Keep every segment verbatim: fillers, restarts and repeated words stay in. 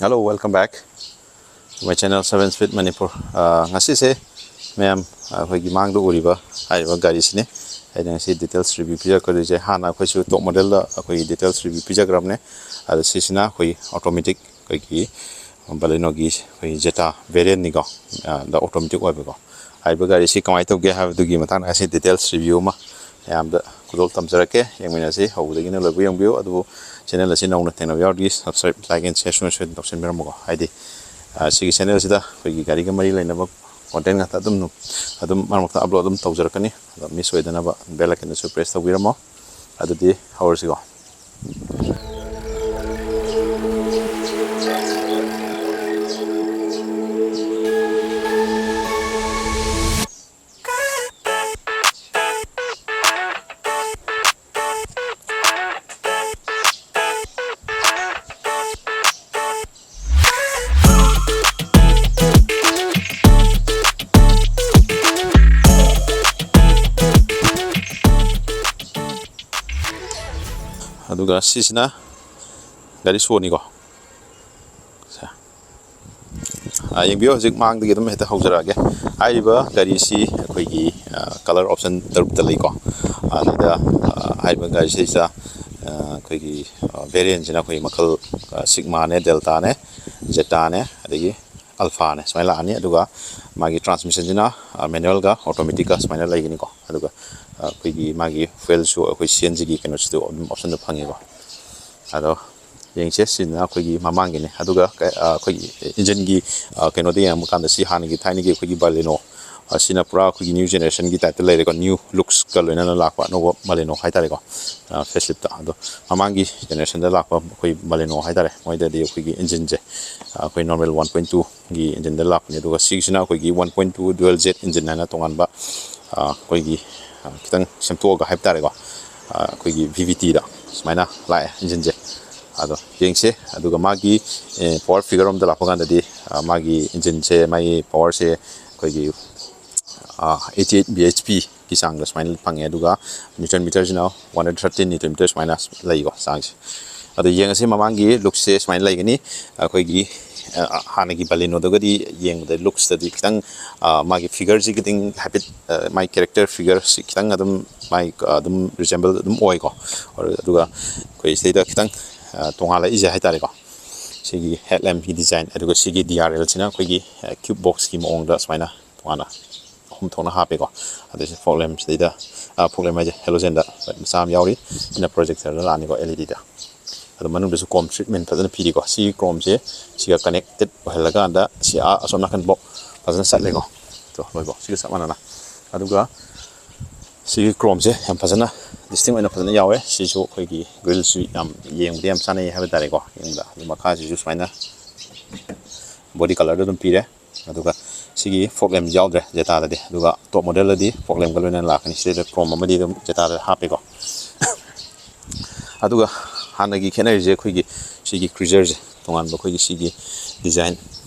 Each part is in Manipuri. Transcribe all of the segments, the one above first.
Hello, welcome back to my channel, Seven Speed Manipur. ꯑ, ꯉꯁꯤꯁꯦ ꯃꯌꯥꯝ ꯑꯩꯈꯣꯏꯒꯤ ꯃꯥꯡꯗ ꯎꯔꯤꯕ ꯍꯥꯏꯔꯤꯕ ꯒꯥꯔꯤꯁꯤꯅꯤ ꯑꯩꯅ ꯉꯁꯤ details review ꯄꯤꯖꯔꯛꯀꯗꯣꯏꯁꯦ꯫ ꯍꯥꯟꯅ ꯑꯩꯈꯣꯏꯁꯨ top model ꯗ ꯑꯩꯈꯣꯏꯒꯤ details review ꯄꯤꯖꯈ꯭ꯔꯕꯅꯦ꯫ ꯑꯗꯣ ꯁꯤꯁꯤꯅ ꯑꯩꯈꯣꯏꯒꯤ automatic, ꯑꯩꯈꯣꯏꯒꯤ Baleno ꯒꯤ ꯑꯩꯈꯣꯏꯒꯤ Zeta variant ꯅꯤꯀꯣ, ꯑ, ꯗ automatic ꯑꯣꯏꯕꯀꯣ꯫ ꯍꯥꯏꯔꯤꯕ ꯒꯥꯔꯤꯁꯤ ꯀꯃꯥꯏꯅ ꯇꯧꯒꯦ ꯍꯥꯏꯕꯗꯨꯒꯤ ꯃꯇꯥꯡꯗ ꯉꯁꯤ details review ꯑꯃ ꯃꯌꯥꯝꯗ ꯈꯨꯗꯣꯜ ꯇꯝꯖꯔꯛꯀꯦ꯫ ꯌꯦꯡꯃꯤꯟꯅꯁꯤ, ꯍꯧꯕꯗꯒꯤꯅ ꯂꯣꯏꯕ ꯌꯦꯡꯕꯤꯌꯨ꯫ ꯑꯗꯨꯕꯨ channel ꯑꯁꯤ ꯅꯧꯅ ꯊꯦꯡꯅꯕ ꯌꯥꯎꯔꯗꯤ subscribe, like and share ꯁꯨꯡꯁꯣꯏ ꯁꯣꯏꯗꯅ ꯇꯧꯁꯤꯟꯕꯤꯔꯝꯃꯨꯀꯣ꯫ ꯍꯥꯏꯗꯤ, ꯑ, ꯁꯤꯒꯤ channel ꯑꯁꯤꯗ ꯑꯩꯈꯣꯏꯒꯤ ꯒꯥꯔꯤꯒ ꯃꯔꯤ ꯂꯩꯅꯕ content ꯉꯥꯛꯇ ꯑꯗꯨꯝ, ꯑꯗꯨꯝ ꯃꯔꯛ ꯃꯔꯛꯇ upload ꯑꯗꯨꯝ ꯇꯧꯖꯔꯛꯀꯅꯤ꯫ ꯑꯗꯣ miss ꯑꯣꯏꯗꯅꯕ bell icon ꯗꯨꯁꯨ press ꯇꯧꯕꯤꯔꯝꯃꯣ꯫ ꯑꯗꯨꯗꯤ ꯍꯧꯔꯁꯤꯀꯣ꯫ ꯑꯗꯨꯒ ꯁꯤꯁꯤꯅ ꯒꯥꯔꯤ ꯁꯣꯅꯤꯀꯣ꯫ ꯁꯦ꯫ ꯑꯥ, ꯌꯦꯡꯕꯤꯌꯨ, ꯍꯧꯖꯤꯛ ꯃꯥꯡꯗꯒꯤ ꯑꯗꯨꯝ ꯍꯦꯛꯇ ꯍꯧꯖꯔꯛꯑꯒꯦ꯫ ꯍꯥꯏꯔꯤꯕ ꯒꯥꯔꯤꯁꯤ ꯑꯩꯈꯣꯏꯒꯤ, ꯑꯥ, colour option ꯇꯔꯨꯛꯇ ꯂꯩꯀꯣ꯫ ꯑꯗꯨꯗ, ꯑꯥ, ꯍꯥꯏꯔꯤꯕ ꯒꯥꯔꯤꯁꯤꯗꯩꯁꯤꯗ, ꯑꯥ, ꯑꯩꯈꯣꯏꯒꯤ, ꯑꯥ, variant ꯁꯤꯅ ꯑꯩꯈꯣꯏꯒꯤ ꯃꯈꯜ, ꯑꯥ, Sigma ꯅꯦ, Delta ꯅꯦ, Zeta ꯅꯦ, ꯑꯗꯒꯤ Alpha ꯅꯦ, ꯁꯨꯃꯥꯏꯅ ꯂꯥꯛꯑꯅꯤ꯫ ꯑꯗꯨꯒ ꯃꯥꯒꯤ transmission ꯁꯤꯅ, ꯑꯥ, manual ꯒ automatic ꯀ ꯁꯨꯃꯥꯏꯅ ꯂꯩꯒꯅꯤꯀꯣ꯫ ꯑꯗꯨꯒ, ꯑꯥ, ꯑꯩꯈꯣꯏꯒꯤ ꯃꯥꯒꯤ fuel ꯁꯨ ꯑꯩꯈꯣꯏ C N G ꯒꯤ ꯀꯩꯅꯣꯁꯤꯗ ꯑꯗꯨꯝ option ꯗꯣ ꯐꯪꯉꯦꯀꯣ꯫ ꯑꯗꯣ ꯌꯦꯡꯁꯦ, ꯁꯤꯅ ꯑꯩꯈꯣꯏꯒꯤ ꯃꯃꯥꯡꯒꯤꯅꯦ꯫ ꯑꯗꯨꯒ ꯀ-, ꯑ, ꯑꯩꯈꯣꯏꯒꯤ engine ꯒꯤ, ꯑ, ꯀꯩꯅꯣꯗ ꯌꯦꯡꯕ ꯀꯥꯟꯗ ꯁꯤ ꯍꯥꯟꯅꯒꯤ ꯊꯥꯏꯅꯒꯤ ꯑꯩꯈꯣꯏꯒꯤ Baleno, ꯑ, ꯁꯤꯅ ꯄꯨꯔꯥ ꯑꯩꯈꯣꯏꯒꯤ new generation ꯒꯤ type ꯇ ꯂꯩꯔꯦꯀꯣ, new looks ꯀ ꯂꯣꯏꯅꯅ ꯂꯥꯛꯄ ꯑꯅꯧꯕ Baleno ꯍꯥꯏꯇꯥꯔꯦꯀꯣ, ꯑ, facelift ꯇ꯫ ꯑꯗꯣ ꯃꯃꯥꯡꯒꯤ generation ꯗ ꯂꯥꯛꯄ ꯑꯩꯈꯣꯏ Baleno ꯍꯥꯏꯇꯥꯔꯦ, ꯃꯣꯏꯗꯗꯤ ꯑꯩꯈꯣꯏꯒꯤ engine ꯁꯦ, ꯑ, ꯑꯩꯈꯣꯏ normal one point two ꯒꯤ engine ꯗ ꯂꯥꯛꯄꯅꯦ꯫ ꯑꯗꯨꯒ ꯁꯤꯒꯤꯁꯤꯅ ꯑꯩꯈꯣꯏꯒꯤ one point two dual jet engine ꯍꯥꯏꯅ ꯇꯣꯉꯥꯟꯕ, ꯑ, ꯑꯩꯈꯣꯏꯒꯤ, ꯑ, ꯈꯤꯇꯪ ꯁꯦꯝꯗꯣꯛꯑꯒ ꯍꯥꯏꯕ ꯇꯥꯔꯦꯀꯣ, ꯑ, ꯑꯩꯈꯣꯏꯒꯤ V V T ꯗ ꯁꯨꯃꯥꯏꯅ ꯂꯥꯛꯑꯦ engine ꯁꯦ꯫ ꯑꯗꯣ ꯌꯦꯡꯁꯦ꯫ ꯑꯗꯨꯒ ꯃꯥꯒꯤ, ꯑꯦ, power figure ꯔꯣꯝꯗ ꯂꯥꯛꯄ ꯀꯥꯟꯗꯗꯤ, ꯑ, ꯃꯥꯒꯤ engine ꯁꯦ, ꯃꯥꯒꯤ power ꯁꯦ ꯑꯩꯈꯣꯏꯒꯤ, ꯑ, eighty eight B H P ꯒꯤ ꯆꯥꯡꯗ ꯁꯨꯃꯥꯏꯅ ꯐꯪꯉꯦ꯫ ꯑꯗꯨꯒ newton meter ꯁꯤꯅ one hundred thirteen newton meter ꯁꯨꯃꯥꯏꯅ ꯂꯩꯀꯣ, ꯆꯥꯡꯁꯦ꯫ ꯑꯗꯣ ꯌꯦꯡꯉꯁꯤ, ꯃꯃꯥꯡꯒꯤ ꯂꯨꯛꯁꯦ ꯁꯨꯃꯥꯏꯅ ꯂꯩꯒꯅꯤ꯫ ꯑꯩꯈꯣꯏꯒꯤ ꯍꯥꯟꯅꯒꯤ ꯕꯂꯤꯅꯣꯗꯨꯒꯗꯤ ꯌꯦꯡꯕꯗ ꯂꯨꯛꯁꯇꯗꯤ ꯈꯤꯇꯪ ꯃꯥꯒꯤ ꯐꯤꯒꯔꯁꯤ ꯈꯤꯇꯪ ꯍꯥꯏꯐꯦꯠ, ꯃꯥꯒꯤ ꯀꯦꯔꯦꯛꯇꯔ ꯐꯤꯒꯔꯁꯤ ꯈꯤꯇꯪ ꯑꯗꯨꯝ ꯃꯥꯏ ꯑꯗꯨꯝ ꯔꯤꯖꯦꯝꯕꯜ ꯑꯗꯨꯝ ꯑꯣꯏꯀꯣ꯫ ꯑꯗꯨꯒ ꯑꯩꯈꯣꯏ ꯁꯤꯗꯩꯗ ꯈꯤꯇꯪ ꯇꯣꯉꯥꯜꯂꯛꯏꯁꯦ ꯍꯥꯏꯇꯥꯔꯦꯀꯣ, ꯁꯤꯒꯤ ꯍꯦꯠ ꯂꯦꯝꯞꯀꯤ ꯗꯤꯖꯥꯏꯟ, ꯑꯗꯨꯒ ꯁꯤꯒꯤ ꯗꯤ ꯑꯥꯔ ꯑꯦꯜꯁꯤꯅ ꯑꯩꯈꯣꯏꯒꯤ ꯀ꯭ꯌꯨꯕ ꯕꯣꯛꯁꯀꯤ ꯃꯑꯣꯡꯗ ꯁꯨꯃꯥꯏꯅ ꯇꯣꯉꯥꯟꯅ ꯑꯍꯨꯝ ꯊꯣꯛꯅ ꯍꯥꯞꯄꯦꯀꯣ꯫ ꯑꯗꯩꯁꯤ ꯐꯣꯛ ꯂꯦꯝꯞꯁꯤꯗꯩꯗ, ꯐꯣꯛ ꯂꯦꯝꯞ ꯍꯥꯏꯁꯦ ꯍꯦꯂꯣꯖꯦꯟꯗ ꯃꯆꯥ ꯑꯃ ꯌꯥꯎꯔꯤ, ꯁꯤꯅ ꯄ꯭ꯔꯣꯖꯦꯛꯇꯔꯗ ꯂꯥꯛꯑꯅꯤꯀꯣ, ꯑꯦꯜ ꯏ ꯗꯤꯗ꯫ ꯑꯗꯣ ꯃꯅꯨꯡꯗꯁꯨ ꯀ꯭ꯔꯣꯝ ꯇ꯭ꯔꯤꯠꯃꯦꯟ ꯐꯖꯅ ꯄꯤꯔꯤꯀꯣ꯫ ꯁꯤꯒꯤ ꯀ꯭ꯔꯣꯝꯁꯦ ꯁꯤꯒ ꯀꯅꯦꯛꯇꯦꯠ ꯑꯣꯏꯍꯜꯂꯒ ꯁꯤ ꯑꯥ ꯑꯁꯣꯝ ꯅꯥꯀꯟꯐꯥꯎ ꯐꯖꯅ ꯆꯠꯂꯦꯀꯣ꯫ ꯑꯗꯣ ꯂꯣꯏꯐꯥꯎ ꯁꯤꯒ ꯆꯞ ꯃꯥꯟꯅꯅ꯫ ꯑꯗꯨꯒ ꯁꯤꯒꯤ ꯀ꯭ꯔꯣꯝꯁꯦ ꯌꯥꯝ ꯐꯖꯅ ꯗꯤꯁꯇꯤꯡ ꯑꯣꯏꯅ ꯐꯖꯅ ꯌꯥꯎꯋꯦ꯫ ꯁꯤꯁꯨ ꯑꯩꯈꯣꯏꯒꯤ ꯒ꯭ꯔꯤꯜꯁꯨ ꯌꯥꯝ ꯌꯦꯡꯕꯗ ꯌꯥꯝ ꯆꯥꯅꯩ ꯍꯥꯏꯕ ꯇꯥꯔꯦꯀꯣ꯫ ꯌꯦꯡꯕꯗ ꯑꯗꯨ ꯃꯈꯥꯁꯤꯁꯨ ꯁꯨꯃꯥꯏꯅ ꯕꯣꯗꯤ ꯀꯂꯔꯗ ꯑꯗꯨꯝ ꯄꯤꯔꯦ꯫ ꯑꯗꯨꯒ ꯁꯤꯒꯤ ꯐꯣꯛ ꯂꯦꯝꯞ ꯌꯥꯎꯗ꯭ꯔꯦ ꯖꯦꯇꯥꯗꯗꯤ, ꯑꯗꯨꯒ ꯇꯣꯞ ꯃꯣꯗꯦꯜꯗꯗꯤ ꯐꯣꯛ ꯂꯦꯝꯞꯀ ꯂꯣꯏꯅꯅ ꯂꯥꯛꯀꯅꯤ꯫ ꯁꯤꯗꯩꯗ ꯀ꯭ꯔꯣꯝ ꯑꯃꯗꯤ ꯑꯗꯨꯝ ꯖꯦꯇꯥꯗ ꯍꯥꯞꯄꯦꯀꯣ꯫ ꯑꯗꯨꯒ ꯍꯥꯟꯅꯒꯤ ꯈꯦꯠꯅꯔꯤꯁꯦ ꯑꯩꯈꯣꯏꯒꯤ ꯁꯤꯒꯤ ꯀ꯭ꯔꯨꯖꯔꯁꯦ, ꯇꯣꯉꯥꯟꯕ ꯑꯩꯈꯣꯏꯒꯤ ꯁꯤꯒꯤ ꯗꯤꯖꯥꯏꯟ,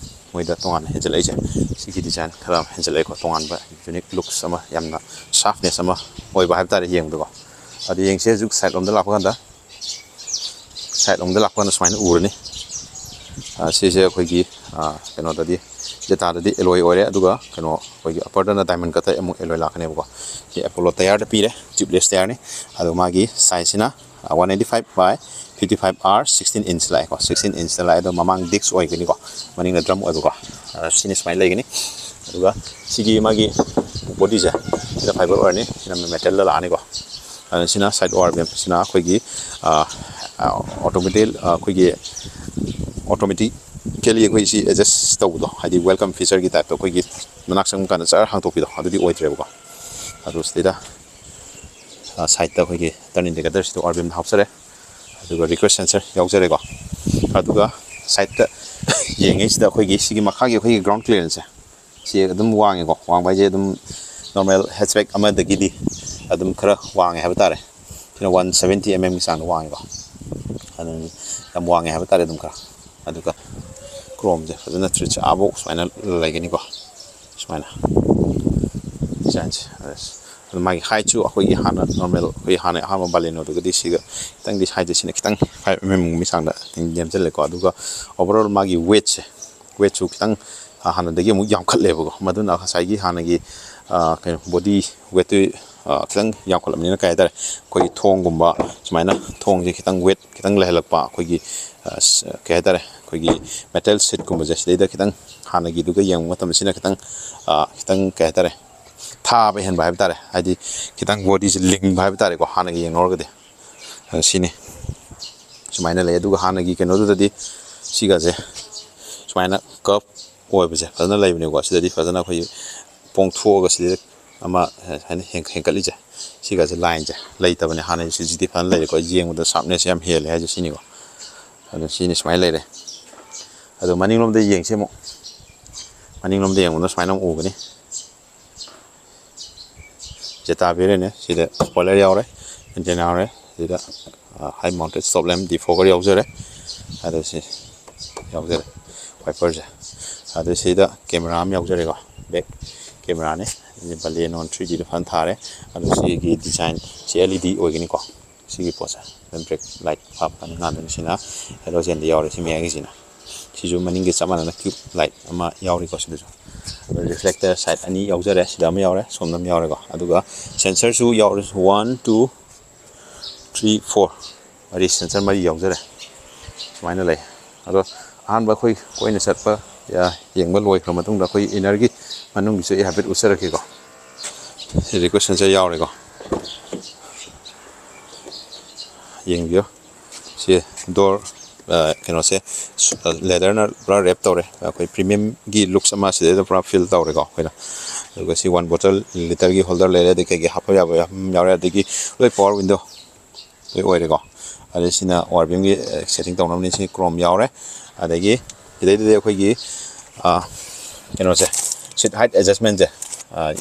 ꯃꯣꯏꯗ ꯇꯣꯉꯥꯟꯅ ꯍꯦꯟꯖꯜꯂꯛꯏꯁꯦ, ꯁꯤꯒꯤ ꯗꯤꯖꯥꯏꯟ ꯈꯔ ꯍꯦꯟꯖꯜꯂꯛꯑꯦꯀꯣ꯫ ꯇꯣꯉꯥꯟꯕ ꯌꯨꯅꯤꯛ ꯂꯨꯛꯁ ꯑꯃ, ꯌꯥꯝꯅ ꯁꯥꯔꯞꯅꯦꯁ ꯑꯃ ꯑꯣꯏꯕ ꯍꯥꯏꯕ ꯇꯥꯔꯦ ꯌꯦꯡꯕꯗꯀꯣ꯫ ꯑꯗꯨ ꯌꯦꯡꯁꯦ, ꯍꯧꯖꯤꯛ ꯁꯥꯏꯠ ꯂꯣꯝꯗ ꯂꯥꯛꯄ ꯀꯥꯟꯗ, ꯁꯥꯏꯠ ꯂꯣꯝꯗ ꯂꯥꯛꯄ ꯀꯥꯟꯗ ꯁꯨꯃꯥꯏꯅ ꯎꯔꯅꯤ꯫ ꯁꯤꯁꯦ ꯑꯩꯈꯣꯏꯒꯤ ꯀꯩꯅꯣꯗꯗꯤ, ꯖꯦꯇꯥꯗꯗꯤ ꯑꯦꯂꯣꯏ ꯑꯣꯏꯔꯦ, ꯑꯗꯨꯒ ꯀꯩꯅꯣ ꯑꯩꯈꯣꯏꯒꯤ ꯑꯞꯄꯔꯗꯅ ꯗꯥꯏꯃꯟ ꯀꯠꯇ ꯑꯃꯨꯛ ꯑꯦꯂꯣꯏ ꯂꯥꯛꯀꯅꯦꯕꯀꯣ꯫ ꯁꯤ ꯑꯦꯄꯣꯂꯣ ꯇꯌꯥꯔꯗ ꯄꯤꯔꯦ, ꯇ꯭ꯌꯨꯕꯂꯦꯁ ꯇꯌꯥꯔꯅꯤ꯫ ꯑꯗꯣ ꯃꯥꯒꯤ ꯁꯥꯏꯖꯁꯤꯅ one eighty five by fifty five R sixteen inch ꯂꯥꯛꯑꯦꯀꯣ꯫ ꯁꯤꯛꯁꯇꯤꯟ ꯏꯟꯆꯇ ꯂꯥꯛꯑꯦ꯫ ꯑꯗꯣ ꯃꯃꯥꯡ ꯗꯤꯁꯛ ꯑꯣꯏꯒꯅꯤꯀꯣ, ꯃꯅꯤꯡꯗ ꯗ꯭ꯔꯝ ꯑꯣꯏꯕꯀꯣ꯫ ꯁꯤꯅ ꯁꯨꯃꯥꯏꯅ ꯂꯩꯒꯅꯤ꯫ ꯑꯗꯨꯒ ꯁꯤꯒꯤ ꯃꯥꯒꯤ ꯕꯣꯗꯤꯁꯦ, ꯁꯤꯅ ꯐꯥꯏꯕꯔ ꯑꯣꯏꯔꯅꯤ, ꯁꯤꯅ ꯃꯦꯇꯜꯗ ꯂꯥꯛꯑꯅꯤꯀꯣ꯫ ꯑꯗꯨꯅ ꯁꯤꯅ ꯁꯥꯏꯠ ꯑꯣ ꯑꯥꯔ ꯕꯤ ꯑꯦꯝ, ꯁꯤꯅ ꯑꯩꯈꯣꯏꯒꯤ ꯑꯣꯇꯣꯃꯦꯇꯤꯛ, ꯑꯩꯈꯣꯏꯒꯤ ꯑꯣꯇꯣꯃꯦꯇꯤꯀꯦꯂꯤ ꯑꯩꯈꯣꯏ ꯁꯤ ꯑꯦꯗꯖꯁ ꯇꯧꯕꯗꯣ, ꯍꯥꯏꯗꯤ ꯋꯦꯜꯀꯝ ꯐꯤꯆꯔꯒꯤ ꯇꯥꯏꯞꯇ ꯑꯩꯈꯣꯏꯒꯤ ꯃꯅꯥꯛ ꯆꯪꯕ ꯀꯥꯟꯗ ꯆꯔ ꯍꯥꯡꯇꯣꯛꯄꯤꯗꯣ, ꯑꯗꯨꯗꯤ ꯑꯣꯏꯗ꯭ꯔꯦꯕꯀꯣ꯫ ꯑꯗꯨ ꯁꯤꯗꯩꯗ ꯁꯥꯏꯠꯇ ꯑꯩꯈꯣꯏꯒꯤ ꯇꯔꯟ ꯏꯟꯗꯤꯀꯦꯇꯔꯁꯤꯗ ꯑꯣ ꯑꯥꯔ ꯕꯤ ꯑꯦꯝꯗ ꯍꯥꯞꯆꯔꯦ꯫ ꯑꯗꯨꯒ ꯔꯤꯀ꯭ꯋꯦꯁ ꯁꯦꯟꯁꯔ ꯌꯥꯎꯖꯔꯦꯀꯣ꯫ ꯑꯗꯨꯒ ꯁꯥꯏꯠꯇ ꯌꯦꯡꯉꯤꯁꯤꯗ ꯑꯩꯈꯣꯏꯒꯤ ꯁꯤꯒꯤ ꯃꯈꯥꯒꯤ ꯑꯩꯈꯣꯏꯒꯤ ꯒ꯭ꯔꯥꯎꯟ ꯀ꯭ꯂꯤꯌꯔꯦꯟꯁꯁꯦ, ꯁꯤ ꯑꯗꯨꯝ ꯋꯥꯡꯉꯦꯀꯣ꯫ ꯋꯥꯡꯕ ꯍꯥꯏꯁꯦ ꯑꯗꯨꯝ ꯅꯣꯔꯃꯦꯜ ꯍꯦꯠꯆꯕꯦꯛ ꯑꯃꯗꯒꯤꯗꯤ ꯑꯗꯨꯝ ꯈꯔ ꯋꯥꯡꯉꯦ ꯍꯥꯏꯕ ꯇꯥꯔꯦ꯫ ꯁꯤꯅ ꯋꯥꯟ ꯁꯕꯦꯟꯇꯤ ꯑꯦꯝ ꯑꯦꯝꯒꯤ ꯆꯥꯡꯗ ꯋꯥꯡꯉꯦꯀꯣ꯫ ꯑꯗꯨꯝ ꯌꯥꯝ ꯋꯥꯡꯉꯦ ꯍꯥꯏꯕ ꯇꯥꯔꯦ ꯑꯗꯨꯝ ꯈꯔ꯫ ꯑꯗꯨꯒ ꯀ꯭ꯔꯣꯝꯁꯦ ꯐꯖꯅ ꯊ꯭ꯔꯤꯠꯁꯦ ꯑꯥꯕꯧ ꯁꯨꯃꯥꯏꯅ ꯂꯩꯒꯅꯤꯀꯣ꯫ ꯁꯨꯃꯥꯏꯅ ꯗꯤꯖꯥꯏꯟꯁꯦ꯫ ꯑꯗ ꯑꯗꯨ ꯃꯥꯒꯤ ꯍꯥꯏꯠꯁꯨ ꯑꯩꯈꯣꯏꯒꯤ ꯍꯥꯟꯅ ꯅꯣꯔꯃꯦꯜ, ꯑꯩꯈꯣꯏ ꯍꯥꯟꯅ ꯑꯍꯥꯟꯕ ꯕꯥꯂꯦꯅꯣꯗꯨꯒꯗꯤ ꯁꯤꯒ ꯈꯤꯇꯪꯗꯤ ꯍꯥꯏꯠꯁꯦ ꯁꯤꯅ ꯈꯤꯇꯪ ꯐꯥꯏꯚ ꯑꯦꯝ ꯑꯦꯝꯒꯨꯝꯕꯒꯤ ꯆꯥꯡꯗ ꯅꯦꯝꯖꯜꯂꯦꯀꯣ꯫ ꯑꯗꯨꯒ ꯑꯣꯚꯔꯑꯣꯜ ꯃꯥꯒꯤ ꯋꯦꯠꯁꯦ, ꯋꯦꯠꯁꯨ ꯈꯤꯇꯪ ꯍꯥꯟꯅꯗꯒꯤ ꯑꯃꯨꯛ ꯌꯥꯝꯈꯠꯂꯦꯕꯀꯣ꯫ ꯃꯗꯨꯅ ꯉꯁꯥꯏꯒꯤ ꯍꯥꯟꯅꯒꯤ ꯀꯩꯅꯣ ꯕꯣꯗꯤ ꯋꯦꯠꯇꯨ ꯈꯤꯇꯪ ꯌꯥꯝꯈꯠꯂꯕꯅꯤꯅ ꯀꯩ ꯍꯥꯏꯇꯥꯔꯦ, ꯑꯩꯈꯣꯏꯒꯤ ꯊꯣꯡꯒꯨꯝꯕ ꯁꯨꯃꯥꯏꯅ ꯊꯣꯡꯁꯦ ꯈꯤꯇꯪ ꯋꯦꯠ ꯈꯤꯇꯪ ꯂꯩꯍꯜꯂꯛꯄ, ꯑꯩꯈꯣꯏꯒꯤ ꯀꯩ ꯍꯥꯏꯇꯥꯔꯦ, ꯑꯩꯈꯣꯏꯒꯤ ꯃꯦꯇꯜ ꯁꯤꯠꯀꯨꯝꯕꯁꯦ ꯁꯤꯗꯩꯗ ꯈꯤꯇꯪ ꯍꯥꯟꯅꯒꯤꯗꯨꯒ ꯌꯦꯡꯕ ꯃꯇꯝꯗ ꯁꯤꯅ ꯈꯤꯇꯪ ꯈꯤꯇꯪ ꯀꯩ ꯍꯥꯏꯇꯥꯔꯦ, ꯊꯥꯕ ꯍꯦꯟꯕ ꯍꯥꯏꯕ ꯇꯥꯔꯦ꯫ ꯍꯥꯏꯗꯤ ꯈꯤꯇꯪ ꯕꯣꯗꯤꯁꯦ ꯂꯤꯡꯕ ꯍꯥꯏꯕ ꯇꯥꯔꯦꯀꯣ, ꯍꯥꯟꯅꯒ ꯌꯦꯡꯅꯧꯔꯒꯗꯤ꯫ ꯑꯗꯨ ꯁꯤꯅꯤ, ꯁꯨꯃꯥꯏꯅ ꯂꯩ꯫ ꯑꯗꯨꯒ ꯍꯥꯟꯅꯒꯤ ꯀꯩꯅꯣꯗꯨꯗꯗꯤ ꯁꯤꯒꯁꯦ ꯁꯨꯃꯥꯏꯅ ꯀꯞ ꯑꯣꯏꯕꯁꯦ ꯐꯖꯅ ꯂꯩꯕꯅꯦꯀꯣ꯫ ꯁꯤꯗꯗꯤ ꯐꯖꯅ ꯑꯩꯈꯣꯏꯒꯤ ꯄꯣꯡꯊꯣꯛꯑꯒ ꯁꯤꯗ ꯑꯃ ꯍꯥꯏꯅ ꯍꯦꯟꯒꯠꯂꯤꯁꯦ, ꯁꯤꯒꯁꯦ ꯂꯥꯏꯟꯁꯦ ꯂꯩꯇꯕꯅꯦ꯫ ꯍꯥꯟꯅꯒꯤ ꯁꯤꯁꯤꯗꯤ ꯐꯖꯅ ꯂꯩꯔꯦꯀꯣ꯫ ꯌꯦꯡꯕꯗ ꯁꯥꯔꯞꯅꯦꯁ ꯌꯥꯝ ꯍꯦꯜꯂꯦ ꯍꯥꯏꯁꯦ ꯁꯤꯅꯤꯀꯣ꯫ ꯑꯗꯨ ꯁꯤꯅꯤ ꯁꯨꯃꯥꯏꯅ ꯂꯩꯔꯦ꯫ ꯑꯗꯣ ꯃꯅꯤꯡꯂꯣꯝꯗ ꯌꯦꯡꯁꯤ ꯑꯃꯨꯛ꯫ ꯃꯅꯤꯡꯂꯣꯝꯗ ꯌꯦꯡꯕꯗ ꯁꯨꯃꯥꯏꯅ ꯑꯃꯨꯛ ꯎꯒꯅꯤ꯫ ꯖꯦꯇꯥ ꯕꯦꯔꯤꯌꯟꯅꯦ꯫ ꯁꯤꯗ ꯁ꯭ꯄꯣꯏꯂꯔ ꯌꯥꯎꯔꯦ, ꯑꯦꯟꯇꯦꯅꯥ ꯌꯥꯎꯔꯦ, ꯁꯤꯗ ꯍꯥꯏ ꯃꯥꯎꯟꯇꯦꯠ ꯁ꯭ꯇꯣꯞ ꯂꯦꯝꯞ ꯗꯤꯐꯣꯒꯔ ꯌꯥꯎꯖꯔꯦ꯫ ꯑꯗꯣ ꯁꯤ ꯌꯥꯎꯖꯔꯦ, ꯋꯥꯏꯄꯔꯁꯦ꯫ ꯑꯗꯣ ꯁꯤꯗ ꯀꯦꯃꯦꯔꯥ ꯑꯃ ꯌꯥꯎꯖꯔꯦꯀꯣ, ꯕꯦꯛ ꯀꯦꯃꯦꯔꯥꯅꯦ꯫ ꯕꯥꯂꯦꯅꯣ ꯊ꯭ꯔꯤ ꯗꯤꯗ ꯐꯖꯅ ꯊꯥꯔꯦ꯫ ꯑꯗꯣ ꯁꯤꯒꯤ ꯗꯤꯖꯥꯏꯟ ꯁꯤ ꯑꯦꯜ ꯏ ꯗꯤ ꯑꯣꯏꯒꯅꯤꯀꯣ꯫ ꯁꯤꯒꯤ ꯄꯣꯠꯁꯦ ꯑꯗꯨꯝ ꯕ꯭ꯔꯦꯛ ꯂꯥꯏꯠ ꯍꯥꯞꯄꯀꯥꯟꯗ ꯉꯥꯟꯗꯣꯏꯅꯤ꯫ ꯁꯤꯅ ꯍꯦꯂꯣꯖꯦꯟꯗ ꯌꯥꯎꯔꯦ, ꯁꯤ ꯃꯌꯥꯏꯒꯤꯁꯤꯅ꯫ ꯁꯤꯁꯨ ꯃꯅꯤꯡꯒꯤ ꯆꯞ ꯃꯥꯟꯅꯅ ꯀ꯭ꯌꯨꯕ ꯂꯥꯏꯠ ꯑꯃ ꯌꯥꯎꯔꯤꯀꯣ ꯁꯤꯗꯁꯨ꯫ ꯑꯗꯣ ꯔꯤꯐ꯭ꯂꯦꯛꯇꯔ ꯁꯥꯏꯠ ꯑꯅꯤ ꯌꯥꯎꯖꯔꯦ, ꯁꯤꯗ ꯑꯃ ꯌꯥꯎꯔꯦ, ꯁꯣꯝꯗ ꯑꯃ ꯌꯥꯎꯔꯦꯀꯣ꯫ ꯑꯗꯨꯒ ꯁꯦꯟꯁꯔꯁꯨ ꯌꯥꯎꯔꯦ, ꯋꯥꯟ, ꯇꯨ, ꯊ꯭ꯔꯤ, ꯐꯣꯔ, ꯃꯔꯤ, ꯁꯦꯟꯁꯔ ꯃꯔꯤ ꯌꯥꯎꯖꯔꯦ꯫ ꯁꯨꯃꯥꯏꯅ ꯂꯩ꯫ ꯑꯗꯣ ꯑꯍꯥꯟꯕ ꯑꯩꯈꯣꯏ ꯀꯣꯏꯅ ꯆꯠꯄ, ꯌꯦꯡꯕ ꯂꯣꯏꯈ꯭ꯔ ꯃꯇꯨꯡꯗ ꯑꯩꯈꯣꯏ ꯏꯅꯔꯒꯤ ꯃꯅꯨꯡꯒꯤꯁꯨ ꯑꯩ ꯍꯥꯏꯐꯦꯠ ꯎꯠꯆꯔꯛꯀꯦꯀꯣ꯫ ꯁꯤ ꯔꯤꯀ꯭ꯋꯦꯁ ꯁꯦꯟꯁꯔ ꯌꯥꯎꯔꯦꯀꯣ, ꯌꯦꯡꯕꯤꯌꯨ꯫ ꯁꯤ ꯗꯣꯔ, ꯀꯩꯅꯣꯁꯦ, ꯂꯦꯗꯔꯅ ꯄꯨꯔꯥ ꯔꯦꯞ ꯇꯧꯔꯦ꯫ ꯑꯩꯈꯣꯏ ꯄ꯭ꯔꯤꯃꯤꯌꯝꯒꯤ ꯂꯨꯛꯁ ꯑꯃ ꯁꯤꯗꯩꯗ ꯄꯨꯔꯥ ꯐꯤꯜ ꯇꯧꯔꯦꯀꯣ ꯑꯩꯈꯣꯏꯅ꯫ ꯑꯗꯨꯒ ꯁꯤ ꯋꯥꯟ ꯕꯣꯇꯜ, ꯂꯤꯇꯔꯒꯤ ꯍꯣꯜꯗꯔ ꯂꯩꯔꯦ, ꯑꯗꯩ ꯀꯩꯀꯩ ꯍꯥꯞꯄ ꯌꯥꯕ ꯌꯥꯝ ꯌꯥꯎꯔꯦ, ꯑꯗꯒꯤ ꯂꯣꯏ ꯄꯋꯥꯔ ꯋꯤꯟꯗꯣ ꯂꯣꯏ ꯑꯣꯏꯔꯦꯀꯣ꯫ ꯑꯗꯩ ꯁꯤꯅ ꯑꯣ ꯑꯥꯔ ꯕꯤ ꯑꯦꯝꯒꯤ ꯁꯦꯠꯇꯤꯡ ꯇꯧꯅꯕꯅꯤ꯫ ꯁꯤ ꯀ꯭ꯔꯣꯝ ꯌꯥꯎꯔꯦ꯫ ꯑꯗꯒꯤ ꯁꯤꯗꯩꯗꯗꯤ ꯑꯩꯈꯣꯏꯒꯤ ꯀꯩꯅꯣꯁꯦ, ꯁꯤꯠ ꯍꯥꯏꯠ ꯑꯦꯗꯖꯁꯃꯦꯟꯁꯦ